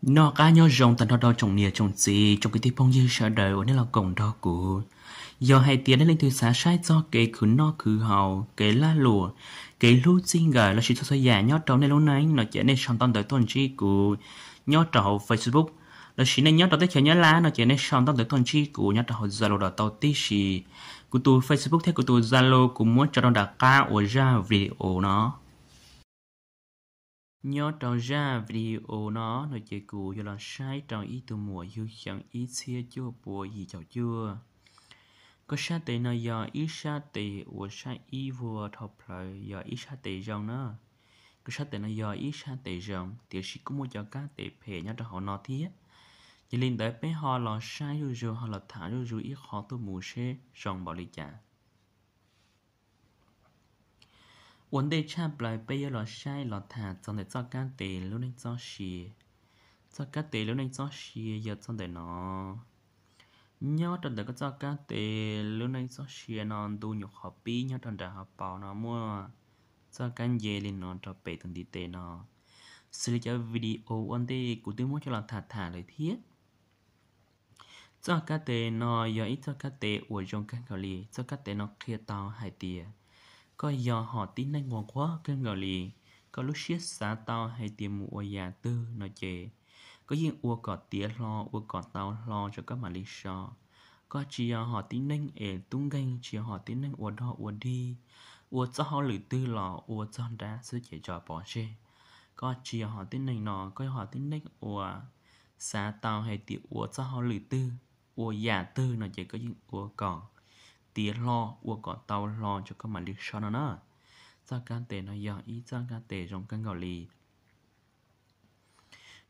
Noj qab nyob zoo tag nrho rau tsoom niam tsoom txiv tsoom kwv tij phooj ywg sawv daws uas nej los koom nrog kuv. Yog hais tias nej leej twg xav saib txog kev khwv noj khwv haus, kev lag luam, kev hlub txij nkawm lossis txhua txhua yam nyob rau nej lub neej no ces nej sau ntaub ntawv tuaj ntsib kuv nyob rau hauv Facebook, lossis nej nyob rau teb chaws Nyab Laj no ces nej sau ntaub ntawv tuaj ntsib kuv nyob rau hauv Zalo los tau tib si. Kuv tus Facebook thiab kuv tus Zalo kuv muab tso rau nram qab uas zaj video no. Nyob rau zaj video no no ces kuv yuav los saib rau ib tug muam yug xyoo ib txhiab cuaj puas yim caum cuaj. Koj sab tes no yog ib sab tes uas sab ib vuag dhau plawv, yog ib sab tes zoo na. Koj sab tes no yog ib sab tes zoo, tiam sis kuj muaj cov kab tes phem nyob rau hauv no thiab. Yog li ntawd peb ho los saib zuj zus, ho los tham zuj zus ib qho tuaj mus seb zoo npaum li cas. Ua ntej tshaj plaws peb yuav los saib los tham txog ntawm txoj kab tes lub neej txoj sia. Txoj kab tes lub neej txoj sia yog txog ntawm no. Nyob rau ntawm koj txoj kab tes lub neej txoj sia no ntu nyuam qhuav pib nyob rau nram hauv paus no muaj txoj kab nce li no rau pem tus ntiv tes no. Xws li cov video ua ntej kuv twb muab coj los tham tham lawm thiab. Txoj kab tes no yog ib txoj kab tes uas zoo kawg nkaus li. Txoj kab tes no qhia tau hais tias koj yog hom tib neeg uas nquag kawg nkaus li. Koj lub siab xav tau hais tias mus ua yam twg no ces koj yeej ua kom tiav hlo, ua kom tau hlo rau koj mam li so. Koj tsis yog hom tib neeg es tub nkeeg, tsis yog hom tib neeg ua dog ua dig, ua txoj hauj lwm twg los ua txog nrab xwb ces tso pov tseg. Koj tsis yog hom tib neeg no, koj yog hom tib neeg uas xav tau hais tias ua txoj hauj lwm twg, ua yam twg no ces koj yeej ua kom tiav hlo, ua kom tau hlo rau koj mam li so no na. Txoj kab tes no yog ib txoj kab tes zoo kawg nkaus li.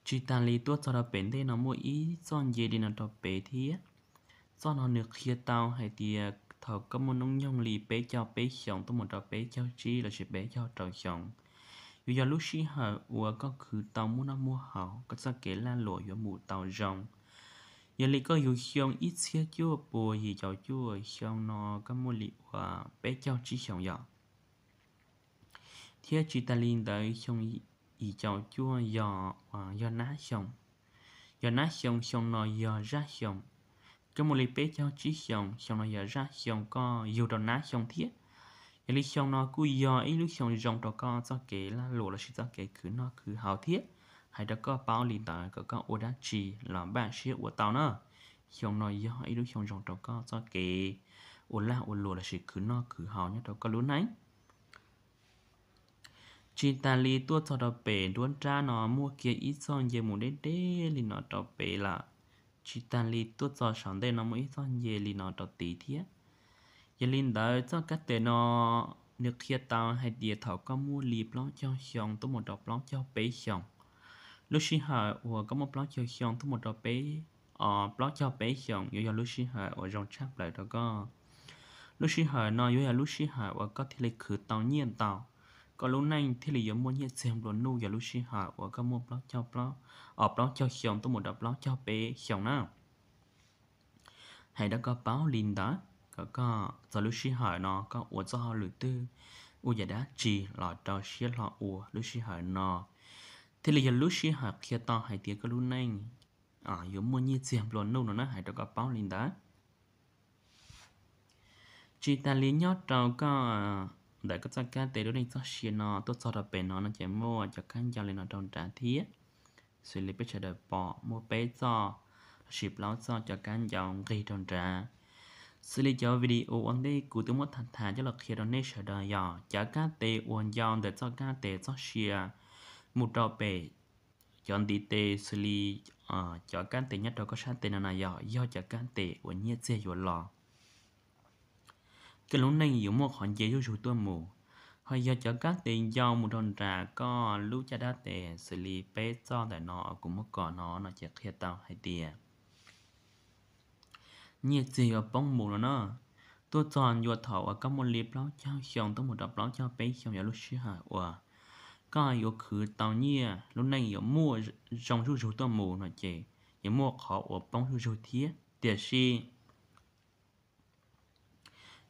Tsis tas li tuaj txog rau pem ntej no muaj ib txoj nce li no rau pem thiab. Txoj no nws qhia tau hais tias thaum koj muaj hnub nyoog li peb caug peb xyoos tuaj mus rau peb caug tsib lossis peb caug rau xyoo, yuav yog lub sij hawm uas koj khwv tau muaj noj muaj haus, koj txoj kev lag luam yuav mus tau zoo. Yog li koj yug xyoo ib txhiab cuaj puas yim caum cuaj, xyoo no koj muaj li uas peb caug tsib xyoos yom. Thiab tsis tas li ntawd xyoo yim caum cuaj yog, yog nab xyoo. Yog nab xyoo, xyoo no yog zaj xyoo. Koj muaj li peb caug tsib xyoos, xyoo no yog zaj xyoo koj yug rau nab xyoo thiab. Yog li xyoo no kuj yog ib lub xyoo zoo rau koj txoj kev lag luam lossis txoj kev khwv noj khwv haus thiab. Hais rau koj paub li ntawd kom koj ua dab tsi los npaj siab ua tau na. Xyoo no yog ib lub xyoo zoo rau koj txoj kev ua lag ua luam lossis khwv noj khwv haus nyob rau koj lub neej. Tsis tas li tuaj txog rau pem nruab nrab no muaj kiag ib txoj nce mus deb deb li no rau pem lawm. Tsis tas li tuaj txog saum ntej no muaj ib txoj nce li no rau tid thiab. Yog li ntawd txoj kab tes no nws qhia tau hais tias thaum koj muaj li plaub caug xyoo tuaj mus rau plaub caug peb xyoos, lub sij hawm uas koj muaj plaub caug xyoo tuaj mus rau peb, plaub caug peb xyoos yuav yog lub sij hawm uas zoo tshaj plaws rau koj. Lub sij hawm no yuav yog lub sij hawm uas koj thiaj li khwv tau nyiaj ntau, koj lub neej thiaj li yuav muaj nyiaj txiag nplua nuj, yog lub sij hawm uas koj muaj plaub caug, plaub caug xyoo tuaj mus rau plaub caug peb xyoos na. Hais rau koj paub li ntawd kom koj txog lub sij hawm no koj ua txoj hauj lwm twg, ua yam dab tsi los rau siab hlo ua, lub sij hawm no thiaj li yog lub sij hawm qhia tau hais tias koj lub neej yuav muaj nyiaj txiag nplua nuj no na, hais rau koj paub li ntawd. Tsis tas li nyob rau koj ntawm koj txoj kab tes lub neej txoj sia no tuaj txog rau pem no no ces muaj cov kab ncau li no rau nrad thiab. Xws li peb sawv daws pom muaj peb txoj lossis plaub txoj cov kab ncau nqig rau nrad. Xws li cov video ua ntej kuv twb muab tham tham coj los qhia rau nej sawv daws yog cov kab tes uas ncau ntawm txoj kab tes txoj sia mus rau pem cov ntiv tes xws li cov kab tes nyob rau koj sab tes no na yog, yog cov kab tes uas nyiaj txiag yuav los, koj lub neej yuav muaj qhov nce zuj zus tuaj mus. Ho yog cov kab tes ncau mus rau nram koj lub caj dab tes xws li peb txoj ntawm no kuv muab kom no no ces qhia tau hais tias nyiaj txiag yuav poob mus no na. Tuaj txog ncua thaum uas koj muaj li plaub caug xyoo tuaj mus rau plaub caug peb xyoo yog lub sij hawm uas koj yuav khwv tau nyiaj, lub neej yuav muaj zoo zuj zus tuaj mus no ces yuav muaj qhov uas poob zuj zus thiab. Tiam sis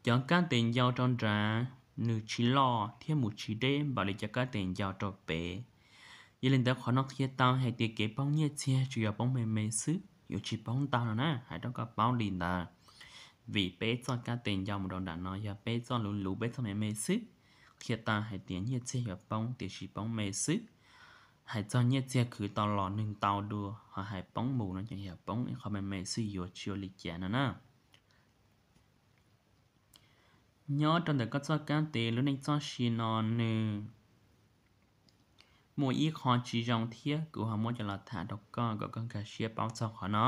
cov kab tes ncau rau nrad nws tsis loj thiab mus tsis deb npaum li cov kab tes ncau rau pem. Yog li ntawd qhov no qhia tau hais tias kev poob nyiaj txiag tsuas yog poob me me xwb, yuav tsis poob ntau no na, hais rau koj paub li ntawd. Vim peb txoj kab tes ncau mus rau nram no yog peb txoj luv luv, peb txoj me me xwb. Qhia tau hais tias nyiaj txiag yuav poob tiam sis poob me xwb. Hais txog nyiaj txiag khwv tau los nws ntau dua, ho hais poob mus no ces yog poob ib qho me me xwb, yuav tsis ua li cas no na. Nyob rau ntawm koj txoj kab tes lub neej txoj sia no nws muaj ib qho tsis zoo thiab, kuv ho muab coj los tham rau koj kom koj nkag siab paub txog qhov no.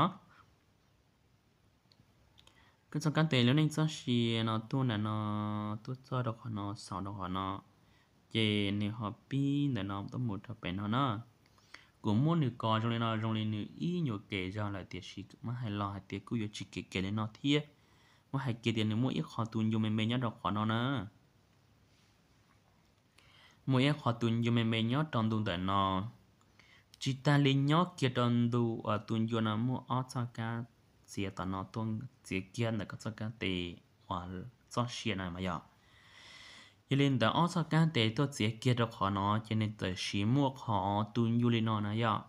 Koj txoj kab tes lub neej txoj sia no tuaj nram no, tuaj txog rau qhov no, xaus rau qhov no, ces nws ho pib ntawm no tuaj mus rau pem no na. Kuv muab nws kos zoo li no, zoo li nws ib nyuag kem zog lawm, tiam sis muab hais los hais tias kuj yuav tsis kem kem li no thiab. Muab hais kiag tias nws muaj ib qho tus ncua me me nyob rau qhov no na. Muaj ib qho tus ncua me me nyob rau ntu ntawm no. Tsis tas li nyob kiag rau ntu uas tus ncua no muaj ob txoj kab txiav tom no tuaj txiav kiag ntawm koj txoj kab tes uas txoj sia na mas yog. Yog li ntawd ob txoj kab tes tuaj txiav kiag rau qhov no ces nws txawm siv muaj qhov tus ncua li no na yog.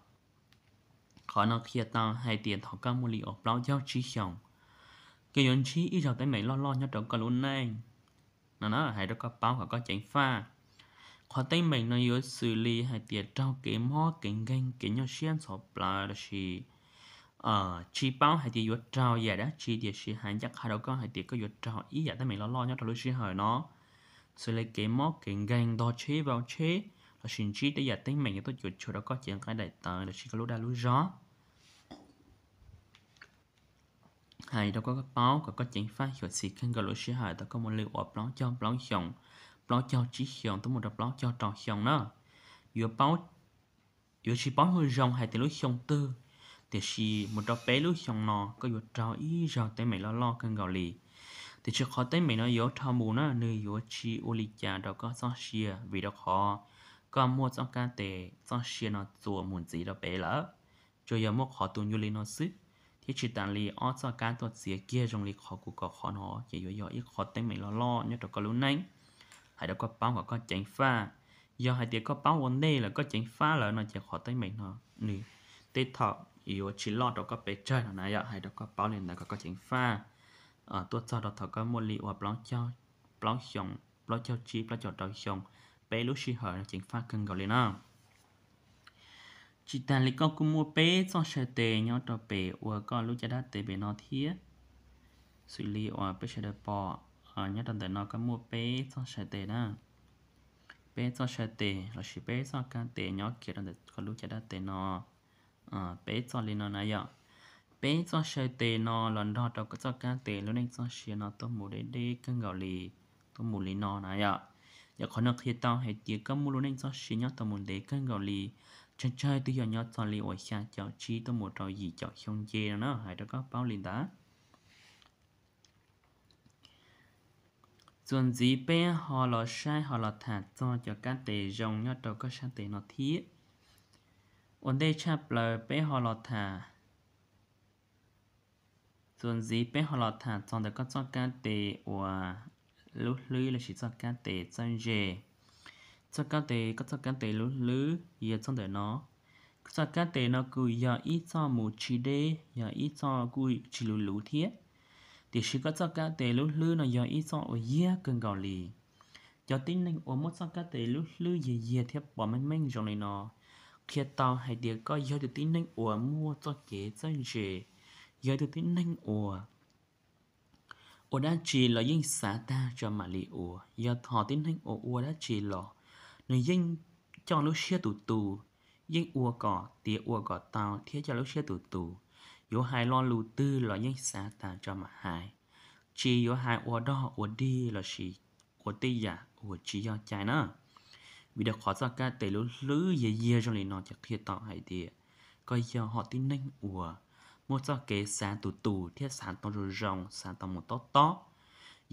Qhov no qhia tau hais tias thaum koj muaj li uas plaub caug tsib xyoos, koj yuav ntsib ib zaug teeb meem loj loj nyob rau koj lub neej no na, hais rau koj paub kom koj ceev faj. Qhov teeb meem no yuav xws li hais tias raug kev mob kev nkeeg, kev nyuaj siab ntxhov plawv lossis tsis paub hais tias yuav raug yam dab tsi, tiam sis hais ncaj qha rau koj hais tias koj yuav raug ib yam teeb meem loj loj nyob rau lub sij hawm no, xws li kev mob kev nkeeg, ntog tsheb vau tsheb, lossis ntsib tej yam teeb meem yuav tuaj cuam tshuam rau koj cev nqaij daim tawv lossis koj lub dag lub zog. Hais rau koj paub kom koj ceev faj xyuam xim kawg nkaus lub sij hawm thaum koj muaj li uas plaub caug plaub xyoos, plaub caug tsib xyoos tuaj mus rau plaub caug rau xyoo na. Yuav, yuav tsis paub zoo hais tias lub xyoo twg, tiam sis mus rau peb lub xyoo no koj yuav raug ib zaug teeb meem loj loj kawg nkaus li. Tiam sis qhov teeb meem no yuav dhau mus na, nws yuav tsis ua li cas rau koj txoj sia, vim rau qhov koj muaj txoj kab tes txoj sia no txuas mus ntxiv rau pem lawm. Tsuas yog muaj qhov tus ncua li no xwb, thiab tsis tas li ob txoj kab tuaj txiav kiag zoo li qhov kuv kos qhov no, ces yuav yog ib qho teeb meem loj loj nyob rau koj lub neej. Hais rau koj paub kom koj ceev faj. Yog hais tias koj paub ua ntej lawm, koj ceev faj lawm no ces qhov teeb meem no nws tej thaum yuav tsis loj rau koj pes tsawg no na yom. Hais rau koj paub li ntawd kom koj ceev faj. Tuaj txog rau thaum koj muaj li uas plaub xyoos, plaub caug tsib, plaub caug rau xyoo, peb lub sij hawm no ceev faj kawg nkaus li na. Tsis tas li koj kuj muaj peb txoj saw tes nyob rau pem uas koj lub caj dab tes pem no thiab. Xws li uas peb sawv daws pom nyob rau ntawm no koj muaj peb txoj saw tes na. Peb txoj saw tes lossis peb txoj kab tes nyob kiag rau ntawm koj lub caj dab tes no. Peb txoj li no na yom. Peb txoj saw tes no los nrog rau koj txoj kab tes lub neej txoj sia no tuaj mus deb deb kawg nkaus li, tuaj mus li no na yom. Yog qhov no qhia tau hais tias koj muaj lub neej txoj sia nyob tau mus ntev kawg nkaus li, tsawg tsawg twb yog nyob txog li uas xya caum tsib tuaj mus rau yim caum xyoo nce no na, hais rau koj paub li ntawd. Txuas ntxiv peb ho los saib ho los tham txog cov kab tes zoo nyob rau koj sab tes no thiab. Ua ntej tshaj plaws peb ho los tham, txuas ntxiv peb ho los tham txog ntawm koj txoj kab tes uas lub hlwb lossis txoj kab tes txawj ntse. Txoj kab tes, koj txoj kab tes lub hlwb yog txoj ntawm no. Koj txoj kab tes no kuj yog ib txoj mus tsis deb, yog ib txoj kuj tsis luv luv thiab. Tiam sis koj txoj kab tes lub hlwb no yog ib txoj uas yiag kawg nkaus li. Cov tib neeg uas muaj txoj kab tes lub hlwb yiag yiag thiab pom meej meej zoo li no, qhia tau hais tias koj yog tus tib neeg uas muaj txoj kev txawj ntse, yog tus tib neeg uas ua dab tsi los yeej xav tag tso mam li ua. Yog hom tib neeg uas ua dab tsi los nws yeej coj lub siab tus tus, yeej ua kom tiav ua kom tau thiab coj lub siab tus tus. Yuav hais lo lus twg los yeej xav tas tso mam hais, tsis yuav hais ua dog ua dig lossis ua tej yam uas tsis yog cai na. Vim rau qhov txoj kab tes lub hlwb yiag yiag zoo li no ces qhia tau hais tias koj yog hom tib neeg uas muaj txoj kev xav tus tus thiab xav tau zoo zoo, xav tau mus tob tob.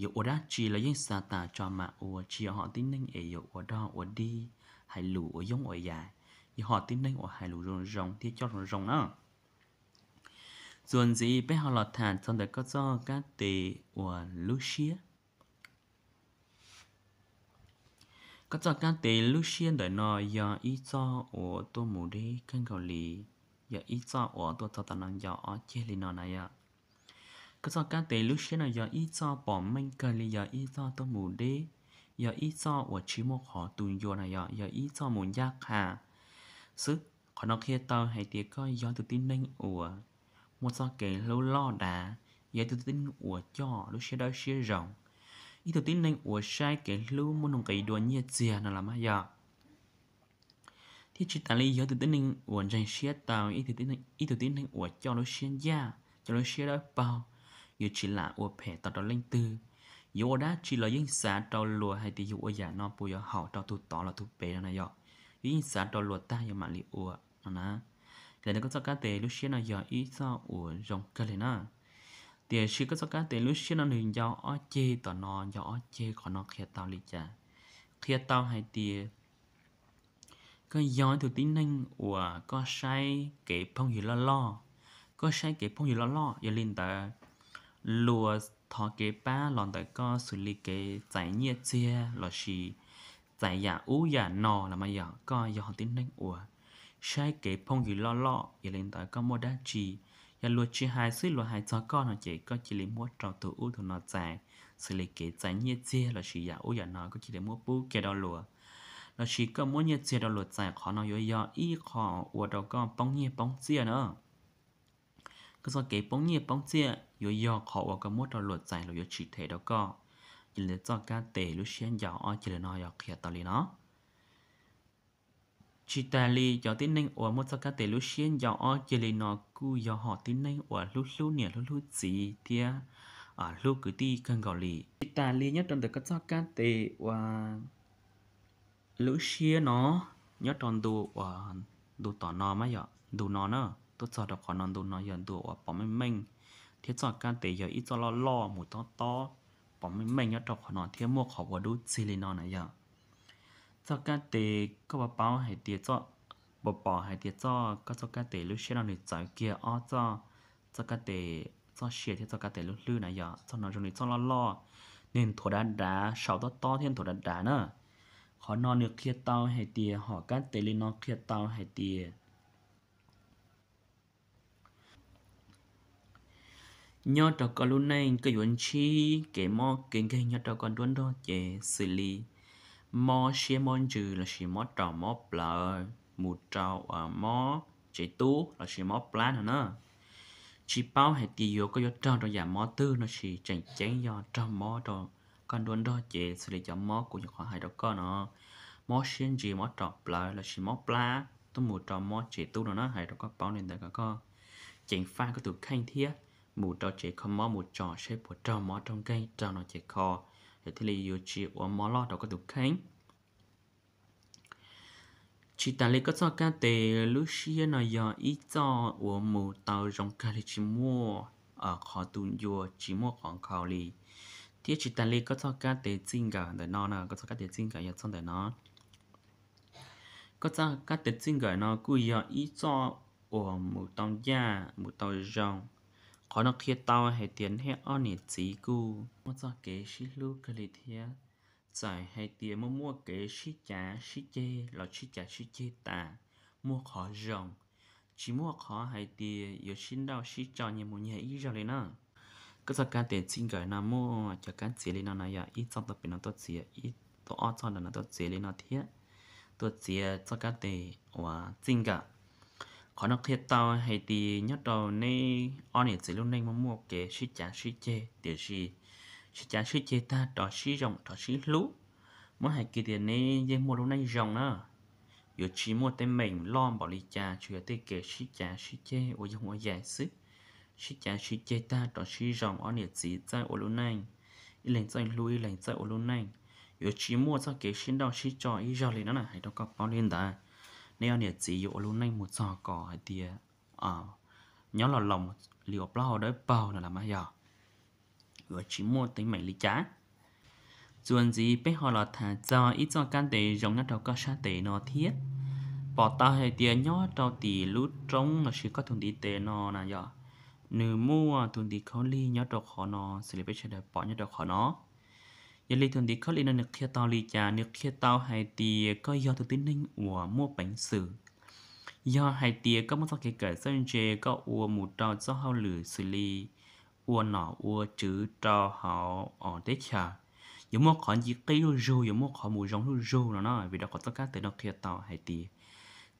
Yuav ua dab tsi los yeej xav tas tso mam ua, tsis yog hom tib neeg es yuav ua dog ua dig, hais lus ua yooj ua yam. Yog hom tib neeg uas hais lus zoo zoo thiab coj zoo zoo na. Txuas ntxiv peb ho los tham txog ntawm koj txoj kab tes uas lub siab. Koj txoj kab tes lub siab ntawm no yog ib txoj uas tuaj mus deb kawg nkaus li, yog ib txoj uas tuaj txog tom no yog ob ceg li no na yom. Koj txoj kab tes lub siab no yog ib txoj pom meej kawg li, yog ib txoj tuaj mus deb, yog ib txoj uas tsis muaj qhov tu ncua na yom, yog ib txoj mus ncaj qha xwb. Qhov no qhia tau hais tias koj yog tus tib neeg uas muaj txoj kev hlub loj dav, yog ib tug tib neeg uas coj lub siab dawb siab zoo, ib tug tib neeg uas saib kev hlub muaj nuj nqis dua nyiaj txiag no los mas yog. Thiab tsis tas li yog tus tib neeg uas ntseeg siab tau, ib tug tib neeg uas coj lub siab ncaj, coj lub siab dawb paug, yuav tsis lam ua phem tau rau leej twg. Yuav ua dab tsi los yeej xav rau luag hais tias yus ua yam no puas yuav haum rau tus tod los tus pem no na yom. Yuav yeej xav rau luag tag yuav mam li ua no na. Yog li ntawd koj txoj kab tes lub siab no yog ib txoj uas zoo kawg li na. Tiam sis koj txoj kab tes lub siab no nws ncau ob ceg tom no, ncau ob ceg qhov no qhia tau li cas? Qhia tau hais tias koj yog ib tug tib neeg uas koj saib kev phooj ywg loj loj, koj saib kev phooj ywg loj loj, yog li ntawd luag thov kev pab los ntawm koj xws li kev txais nyiaj txiag lossis txais yam ub yam no los mas yog koj yog tib neeg uas saib kev phooj ywg loj loj, yog li ntawd koj muaj dab tsi, yog luag tsis hais xwb luag hais txog koj no ces koj cia li muab rau tus ub tus no txais, xws li kev txais nyiaj txiag lossis yam ub yam no koj cia li muab pub kiag rau luag, lossis koj muab nyiaj txiag rau luag txais, qhov no yuav yog ib qho ua rau koj poob nyiaj poob txiaj na. Koj txoj kev poob nyiaj poob txiaj yuav yog qhov uas koj muab rau luag txais luag yuav tsis them rau koj. Yog li txoj kab tes lub siab ncau ob ceg li no yog qhia tau li no. Tsis tas li cov tib neeg uas muaj txoj kab tes lub siab ncau ob ceg li no kuj yog hom tib neeg uas hlub hlub niam hlub hlub txiv thiab hlub kwv tij kawg nkaus li. Tsis tas li nyob rau ntawm koj txoj kab tes uas lub siab no, nyob rau ntu uas ntu tom no mas yog ntu no na, tuaj txog rau qhov no ntu no yog ntu uas pom meej meej, thiab txoj kab tes yog ib txoj loj loj mus tob tob, pom meej meej nyob rau qhov no thiab muaj qhov uas dub txig li no na yog. Txoj kab tes koj puas paub hais tias, puas pom hais tias txoj, koj txoj kab tes lub siab no nws txawv kiag ob txoj, txoj kab tes txoj sia thiab txoj kab tes lub hlwb na yog. Txoj no zoo li txoj loj loj, nws nthuav dav dav, saum tob tob thiab nthuav dav dav na. Qhov no nws qhia tau hais tias, hom kab tes li no qhia tau hais tias nyob rau koj lub neej koj yuav ntsib kev mob kev nkeeg nyob rau koj nruab nrog cev xws li mob siab mob ntsws lossis mob raum mob plawv mus rau uas mob tsev tub lossis mob plab no na. Tsis paub hais tias yuav koj yuav raug rau yam mob twg no sis tseem ceeb yog raug mob rau koj nruab nrog cev xws li cov mob kuv nyuam qhuav hais rau koj no, mob siab ntsws mob raum plawv lossis mob plab tuaj mus rau mob tsev tub no na, hais rau koj paub li ntawd kom koj ceev faj koj tus kheej thiab mus rau tsev kho mob mus tso saib puas raug mob raug nkeeg raug no ces kho, es thiaj li yuav tsis ua mob loj rau koj tus kheej. Tsis tas li koj txoj kab tes lub siab no yog ib txoj uas mus tau zoo kawg li tsis muaj qhov tu ncua tsis muaj qhov nkhaus li. Thiab tsis tas li koj txoj kab tes txij nkawm ntawm no na, koj txoj kab tes txij nkawm yog txoj ntawm no. Koj txoj kab tes txij nkawm no kuj yog ib txoj uas mus tau ncaj mus tau zoo. Qhov no qhia tau hais tias nej ob niam txiv kuj muaj txoj kev sib hlub kawg li thiab. Txawm hais tias muaj muaj kev sib cav sib ceg los sib cav sib ceg tas, muaj qhov zoo, tsis muaj qhov hais tias yuav sib nrauj sib tso nyias mus nyias ib zaug li na. Koj txoj kab tes txij nkawm no muaj cov kab txiav li no na yog ib txoj tuaj pem no tuaj txiav, ib tug ob txoj ntawm no tuaj txiav li no thiab, tuaj txiav txoj kab tes uas txij nkawm. Qhov no qhia tau hais tias nyob rau neb ob niam txiv lub neej muaj muaj kev sib cav sib ceg tiam sis sib cav sib ceg tag rov sib zoo rov sib hlub. Muab hais kiag tias neb yeej muaj lub neej zoo na, yuav tsis muaj teeb meem loj npaum li cas, tsuas yog tej kev sib cav sib ceg ua yoog ua yaig xwb. Sib cav sib ceg tag rov sib zoo, ob niam txiv txawj ua lub neej, ib leeg txawj hlub ib leeg txawj ua lub neej, yuav tsis muaj txoj kev sib nrauj sib tso ib zaug li no na, hais rau koj paub li ntawd. Neb ob niam txiv yuav ua lub neej mus txog kom hais tias nyob los laus li uas plaub hau dawb paug no los mas yog, yuav tsis muaj teeb meem li cas. Txuas ntxiv peb ho los tham txog ib txoj kab tes zoo nyob rau koj sab tes no thiab. Pom tau hais tias nyob rau tim lub roob lossis koj tus ntiv tes no na yog, nws muaj tus ntiv khaub lig nyob rau qhov no xws li peb sawv daws pom nyob rau qhov no. Yog li tus ntiv khaub lig no nws qhia tau li cas? Nws qhia tau hais tias koj yog tus tib neeg uas muaj peev xwm. Yog hais tias koj muaj txoj kev kawm txawj ntse, koj ua mus rau txoj hauj lwm xws li ua nom ua tswv rau hauv teb chaws, yuav muaj qhov nce qib zuj zug, yuav muaj qhov mus zoo zuj zug no na, vim rau qhov txoj kab tes no qhia tau hais tias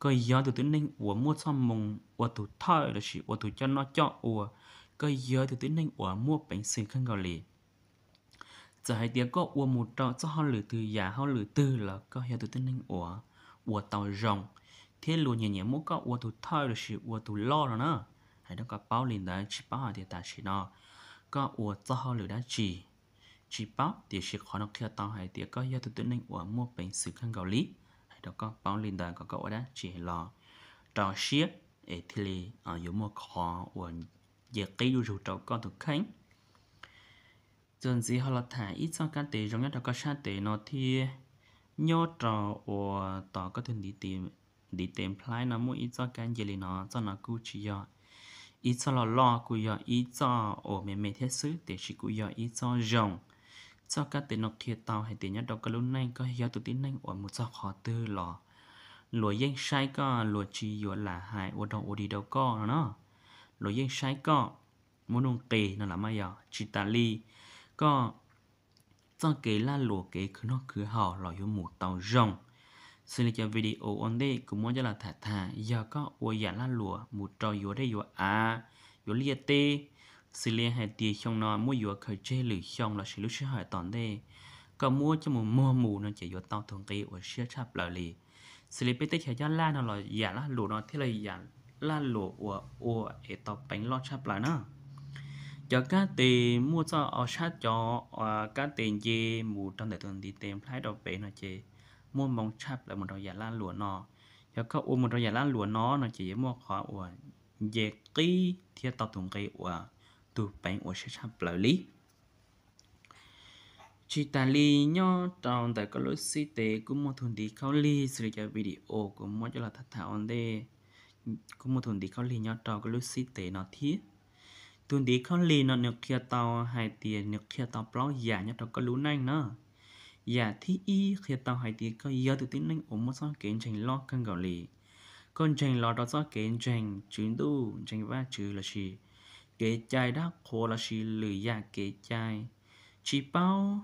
koj yog tus tib neeg uas muaj txoj moo ua tus thawj lossis ua tus coj noj coj ua, koj yog tus tib neeg uas muaj peev xwm kawg nkaus li. Txawm hais tias koj ua mus rau txoj hauj lwm twg yam hauj lwm twg los koj yog tus tib neeg uas ua tau zoo, thiab luag nyiam nyiam muab koj ua tus thawj lossis ua tus loj no na. Hais rau koj paub li ntawd, tsis paub hais tias tam sim no koj ua txoj hauj lwm dab tsi, tsis paub, tiam sis qhov no qhia tau hais tias koj yog tus tib neeg uas muaj peev xwm kawg nkaus li. Hais rau koj paub li ntawd kom koj ua dab tsi los rau siab es thiaj li yuav muaj qhov uas nce qib zuj zug rau koj tus kheej. Txuas ntxiv ho los tham ib txoj kab tes zoo nyob rau koj sab tes no thiab. Nyob rau uas tom koj tus ntiv tes nplhaib no muaj ib txoj kab nce li no, txoj no kuj tsis yog ib txoj loj loj, kuj yog ib txoj uas me me thiab xwb, tiam sis kuj yog ib txoj zoo. Txoj kab tes no qhia tau hais tias nyob rau koj lub neej, koj yog tus tib neeg uas mus txog qhov twg los luag yeej saib koj, luag tsis yuav lam hais ua dog ua dig rau koj no na. Luag yeej saib koj muaj nuj nqis no los mas yog tsis tas li, koj txoj kev lag luam kev khwv noj khwv haus los yuav mus tau zoo. Xws li cov video ua ntej kuv muab coj los tham tham, yog koj ua yam lag luam mus rau yuav dej yuav av, yuav liaj teb, xws li hais tias xyoo no muab yuav khaws tseg lwm xyoo lossis lub sij hawm tom ntej koj muab coj mus muag mus no ces yuav tau tus nqi uas siab tshaj plaws li. Xws li peb teb chaws Nyab Laj no los yam lag luam no thiaj li yam lag luam uas ua es tau peev loj tshaj plaws na. Cov kab tes muaj txoj, o, sab cov kab tes nce mus rau ntawm tus ntiv tes nplhaib rau pem no ces muaj moo tshaj plaws mus rau yam lag luam no. Yog koj ua mus rau yam lag luam no no ces yuav muaj qhov uas nce qib thiab tau tus nqi uas tus peev uas siab tshaj plaws li. Tsis tas li, nyob rau ntawm koj lub xib tes kuj muaj tus ntiv khaub lig, xws li cov video kuv muab coj los tham tham ua ntej, kuj muaj tus ntiv khaub lig nyob rau koj lub xib tes no thiab. Tus ntiv khaub lig no nws qhia tau hais tias nws qhia tau plaub yam nyob rau koj lub neej na. Yam thib ib qhia tau hais tias koj yog tus tib neeg uas muaj txoj kev ntseeg loj kawg nkaus li. Koj ntseeg los rau txoj kev ntseeg tswv ntuj, ntseeg Vajtswv lossis kev cai dab qhuas lossis lwm yam kev cai. Tsis paub,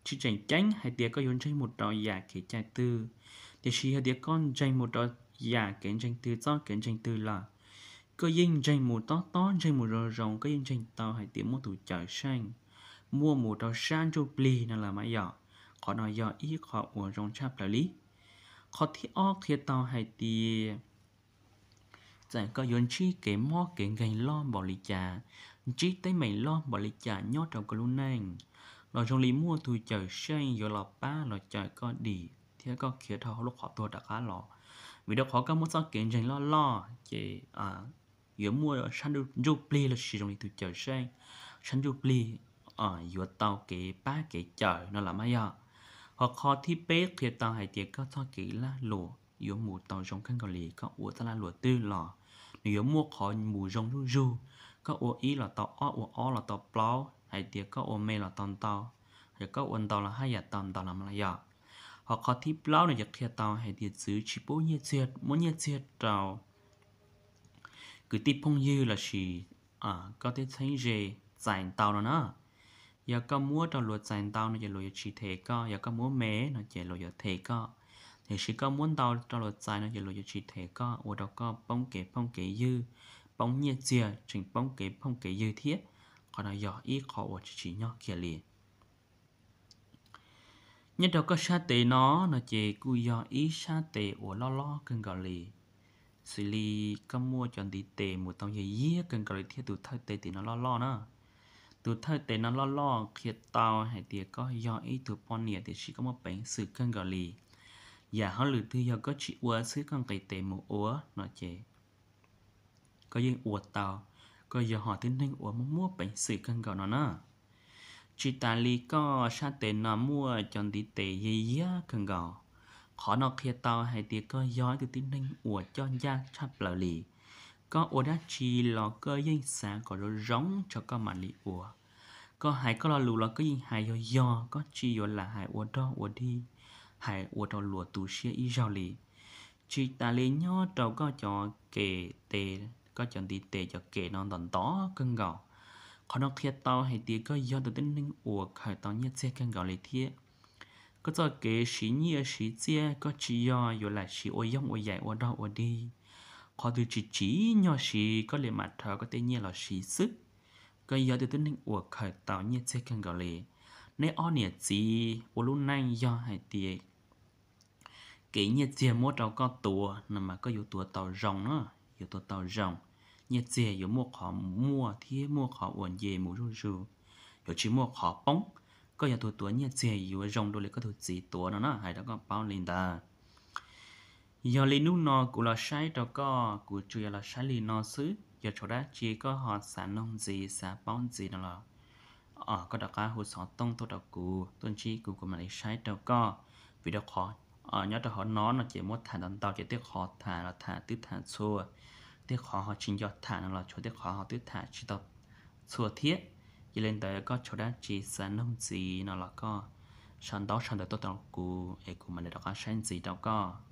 tsis tseem ceeb hais tias koj yuav ntseeg mus rau yam kev cai twg, tiam sis yog tias koj ntseeg mus rau yam kev ntseeg twg, txoj kev ntseeg twg lawm, koj yeej ntseeg mus tob tob, ntseeg mus zoo zoo, koj yeej ntseeg tau hais tias muaj tus Cawmseej muaj mus rau sab ntsuj plig no los mas yog. Qhov no yog ib qho uas zoo tshaj plaws li. Qhov thib ob qhia tau hais tias txawm koj yuav ntsib kev mob kev nkeeg loj npaum li cas, ntsib teeb meem loj npaum li cas nyob rau koj lub neej, los zoo li muaj tus Cawmseej yuav los pab los cawm koj dim thiab koj khiav dhau hauv lub qhov tuag rov qab los. Vim rau qhov koj muaj txoj kev ntseeg loj loj ces yuav muaj sab ntsuj plig lossis zoo li tus Cawmseej, sab ntsuj plig yuav tau kev pab kev cawm no los mas yog. Ho qhov thib peb qhia tau hais tias koj txoj kev lag luam yuav mus tau zoo kawg nkaus li. Koj ua txoj lag luam twg los nws yuav muaj qhov mus zoo zuj zug. Koj ua ib los tau ob, ua ob los tau plaub, hais tias koj ua me los tau ntau, yog koj ua ntau los haj yam tau ntau los mas yog. Ho qhov thib plaub no ces qhia tau hais tias txwv tsis pub nyiaj txiag, muab nyiaj txiag rau kwv tij phooj ywg lossis koj tej txheeb ze txais ntau no na. Yog koj muab rau luag txais ntau no ces luag yuav tsis them koj, yog koj muab me no ces luag yuav them koj. Tiam sis koj muab ntau rau luag txais no ces luag yuav tsis them koj, ua rau koj poob kev phooj kev ywg, poob nyiaj txiag, tseem poob kev phooj kev ywg thiab. Qhov no yog ib qho uas tsis tsim nyog kiag li. Nyob rau koj sab tes no, no ces kuj yog ib sab tes uas loj loj kawg nkaus li. Xws li koj muaj cov ntiv tes mus tau yag yiag kawg nkaus li thiab tus thawj tes tim no loj loj na. Tus thawj tes no loj loj qhia tau hais tias koj yog ib tug poj niam tiam sis koj muaj peev xwm kawg nkaus li. Yam hauj lwm twg yog koj tsis ua xwb koj nqis tes mus ua no ces koj yeej ua tau, koj yog hom tib neeg uas muaj muaj peev xwm kawg nkaus no na. Tsis tas li koj sab tes no muaj cov ntiv tes yag yiag kawg nkaus. Qhov no qhia tau hais tias koj yog ib tug tib neeg uas coj ncaj tshaj plaws li. Koj ua dab tsi los koj yeej xav kom zoo zoo tso koj mam li ua. Koj hais koj lo lus los koj yeej hais yog yog, koj tsis yuav lam hais ua dog ua dig, hais ua rau luag tu siab ib zaug li. Tsis tas li nyob rau koj cov kem tes, koj cov ntiv tes cov kem no ntov ntov kawg nkaus. Qhov no qhia tau hais tias koj yog tus tib neeg uas khaws tau nyiaj txiag kawg nkaus li thiab. Koj txoj kev siv nyiaj siv txiaj koj tsis yog yuav lam siv ua yooj ua yaim ua dog ua dig. Qhov twg tsis tsim nyog siv koj li mam rho koj tej nyiaj los siv xwb. Koj yog tus tib neeg uas khaws tau nyiaj txiag kawg nkaus li. Neb ob niam txiv ua lub neej yog hais tias kev nyiaj txiag muab rau koj tuav no mas koj yuav tuav tau zoo no, yuav tuav tau zoo. Nyiaj txiag yuav muaj qhov mus muaj thiab muaj qhov uas nce mus zuj zus, yuav tsis muaj qhov poob. Koj yog tus tuav nyiaj txiag yuav zoo dua li koj tus txiv tuav no na, hais rau koj paub li ntawd. Yog li hnub no kuv los saib rau koj, kuv tsuas yog los saib li no xwb. Yog tshuav dab tsi koj ho xav noog ntxiv xav paub ntxiv no los koj rov qab hu xov tooj tuaj rau kuv, tuaj ntsib kuv, kuv mam li saib rau koj. Vim rau qhov nyob rau hauv no no ces muab tham ntau ntau ces tej qhov tham los tham twb tham txhua, tej qhov ho tsis nco tham no los tshuav tej qhov ho twb tham tsis tau txhua thiab. Yog li ntawd koj tshuav dab tsi xav noog ntxiv no los koj sau ntaub sau ntawv tuaj rau kuv es kuv mam li rov qab saib ntxiv rau koj.